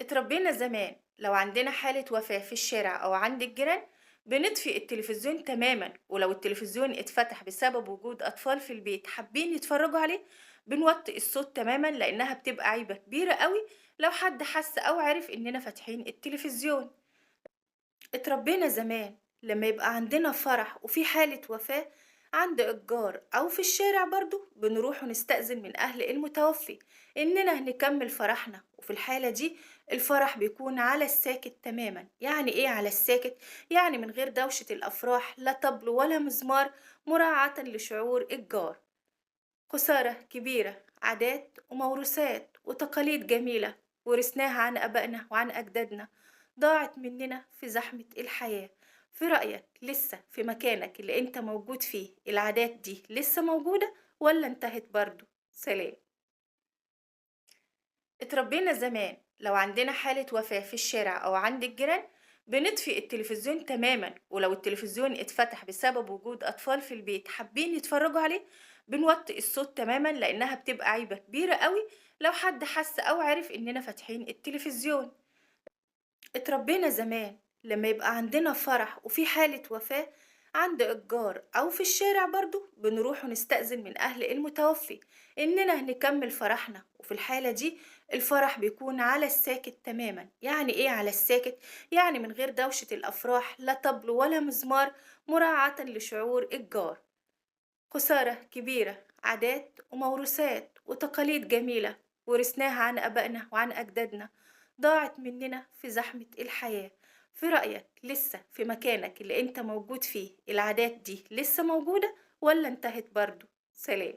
اتربينا زمان لو عندنا حالة وفاة في الشارع أو عند الجيران بنطفي التلفزيون تماما، ولو التلفزيون اتفتح بسبب وجود أطفال في البيت حابين يتفرجوا عليه بنوطي الصوت تماما، لأنها بتبقى عيبة كبيرة قوي لو حد حس أو عرف إننا فاتحين التلفزيون. اتربينا زمان لما يبقى عندنا فرح وفي حالة وفاة عند الجار أو في الشارع برضو بنروح ونستأذن من أهل المتوفي إننا نكمل فرحنا، وفي الحالة دي الفرح بيكون على الساكت تماما. يعني إيه على الساكت؟ يعني من غير دوشة الأفراح، لا طبل ولا مزمار، مراعاة لشعور الجار. خسارة كبيرة، عادات وموروثات وتقاليد جميلة ورثناها عن آبائنا وعن أجدادنا، ضاعت مننا في زحمة الحياة. في رأيك لسه في مكانك اللي أنت موجود فيه العادات دي لسه موجودة ولا انتهت برضو؟ سلام. اتربينا زمان لو عندنا حالة وفاة في الشارع أو عند الجيران بنطفي التلفزيون تماما، ولو التلفزيون اتفتح بسبب وجود أطفال في البيت حابين يتفرجوا عليه بنوطي الصوت تماما، لأنها بتبقى عيبة كبيرة قوي لو حد حس أو عرف إننا فاتحين التلفزيون. اتربينا زمان لما يبقى عندنا فرح وفي حالة وفاة عند الجار أو في الشارع برضو بنروح ونستأذن من أهل المتوفي إننا نكمل فرحنا، وفي الحالة دي الفرح بيكون على الساكت تماما. يعني إيه على الساكت؟ يعني من غير دوشة الأفراح، لا طبل ولا مزمار، مراعاة لشعور الجار. خسارة كبيرة، عادات وموروثات وتقاليد جميلة ورثناها عن آبائنا وعن أجدادنا، ضاعت مننا في زحمة الحياة. في رأيك لسه في مكانك اللي أنت موجود فيه العادات دي لسه موجودة ولا انتهت برضو؟ سلام.